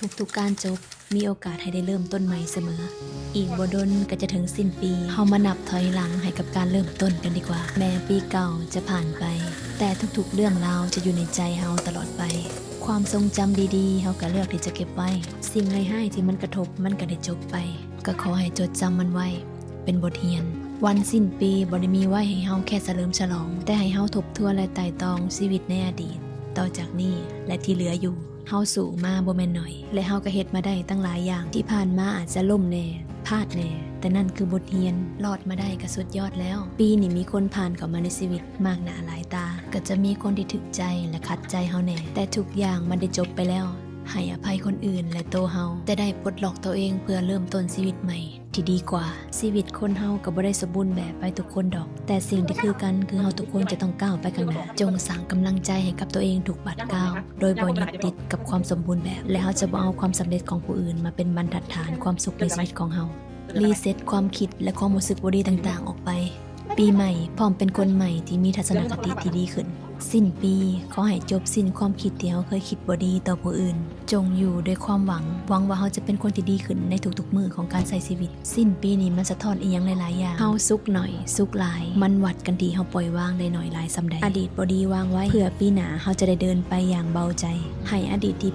ທຸກໆການຈົບ ມີໂອກາດໃຫ້ໄດ້ເລີ່ມຕົ້ນໃໝ່ສະເໝີ. ອີກບໍ່ດົນກໍຈະເຖິງສິ້ນປີ, ເຮົາມານັບຖອຍຫຼັງໃຫ້ກັບການເລີ່ມຕົ້ນກັນດີກວ່າ. ແມ້ປີເກົ່າຈະຜ່ານໄປ, ແຕ່ທຸກໆເລື່ອງລາວຈະຢູ່ໃນໃຈເຮົາຕະຫຼອດໄປ. ຄວາມຊົງຈຳດີໆ ເຮົາກໍເລືອກທີ່ຈະເກັບໄວ້. ສິ່ງຮ້າຍໆທີ່ມັນກະທົບ ມັນກໍໄດ້ຈົບໄປ. ກໍຂໍໃຫ້ຈົດຈຳມັນໄວ້ເປັນບົດຮຽນ. ວັນສິ້ນປີບໍ່ໄດ້ມີໄວ້ໃຫ້ເຮົາແຄ່ສະເຫຼີມສະຫຼອງ, ແຕ່ໃຫ້ເຮົາທົບທວນ ແລະ ໄຕ່ຕອງຊີວິດໃນອະດີດ. ຕໍ່ຈາກນີ້ ແລະ ທີ່ເຫຼືອຢູ່, ເຮົາສູ້ມາບໍ່ແມ່ນໜ້ອຍ ແລະ ເຮົາກໍເຮັດມາໄດ້ຕັ້ງຫຼາຍຢ່າງ. ທີ່ຜ່ານມາອາດຈະລົ້ມແດ່, ພາດແດ່, ແຕ່ນັ້ນຄືບົດຮຽນ. ລອດມາໄດ້ກໍສຸດຍອດແລ້ວ. ປີນີ້ມີຄົນຜ່ານເຂົ້າມາໃນຊີວິດມາກໜ້າຫຼາຍຕາ. ກໍຈະມີຄົນທີ່ຖືກໃຈ ແລະ ຂັດໃຈເຮົາແດ່, ແຕ່ທຸກຢ່າງມັນໄດ້ຈົບໄປແລ້ວ. ໃຫ້ອະໄພຄົນອື່ນ ແລະ ໂຕເຮົາ. ຈະໄດ້ປົດລັອກໂຕເອງເພື່ອເລີ່ມຕົ້ນຊີວິດໃໝ່ ທີ່ດີກວ່າ. ຊີວິດຄົນເຮົາກໍບໍ່ໄດ້ສົມບູນແບບໄປທຸກຄົນດອກ, ແຕ່ສິ່ງທີ່ຄືກັນຄືເຮົາທຸກຄົນຈະຕ້ອງກ້າວໄປຂ້າງໜ້າ. ຈົ່ງສ້າງກຳລັງໃຈໃຫ້ກັບຕົວເອງທຸກບາດກ້າວ, ໂດຍບໍ່ຍຶດຕິດກັບຄວາມສົມບູນແບບ, ແລະ ເຮົາຈະບໍ່ເອົາຄວາມສຳເລັດຂອງຜູ້ອື່ນມາເປັນບັນທັດຖານຄວາມສຸກໃນຊີວິດຂອງເຮົາ. ຣີເຊັດຄວາມຄິດ ແລະ ຄວາມຮູ້ສຶກບໍ່ດີຕ່າງໆອອກໄປ. ປີໃໝ່ ພ້ອມເປັນຄົນໃໝ່ທີ່ມີທັດສະນະຄະຕິທີ່ດີຂຶ້ນ. ສິ້ນປີ ຂໍໃຫ້ຈົບສິ້ນຄວາມຄິດທີ່ເຮົາເຄີຍຄິດບໍ່ດີຕໍ່ຜູ້ອື່ນ. ຈົ່ງຢູ່ດ້ວຍຄວາມຫວັງ, ຫວັງວ່າເຮົາຈະເປັນຄົນທີ່ດີຂຶ້ນໃນທຸກໆມື້ຂອງການໃຊ້ຊີວິດ. ສິ້ນປີນີ້ມັນສະທ້ອນອີ່ຫຍັງຫຼາຍໆຢ່າງ. ເຮົາສຸກໜ້ອຍ, ສຸກຫຼາຍ, ມັນວັດກັນທີ່ເຮົາປ່ອຍວາງໄດ້ໜ້ອຍຫຼາຍສ່ຳໃດ. ອະດີດບໍ່ດີວາງໄວ້, ເພື່ອປີໜ້າເຮົາຈະໄດ້ເດີນໄປຢ່າງເບົາໃຈ. ໃຫ້ອະດີດທີ່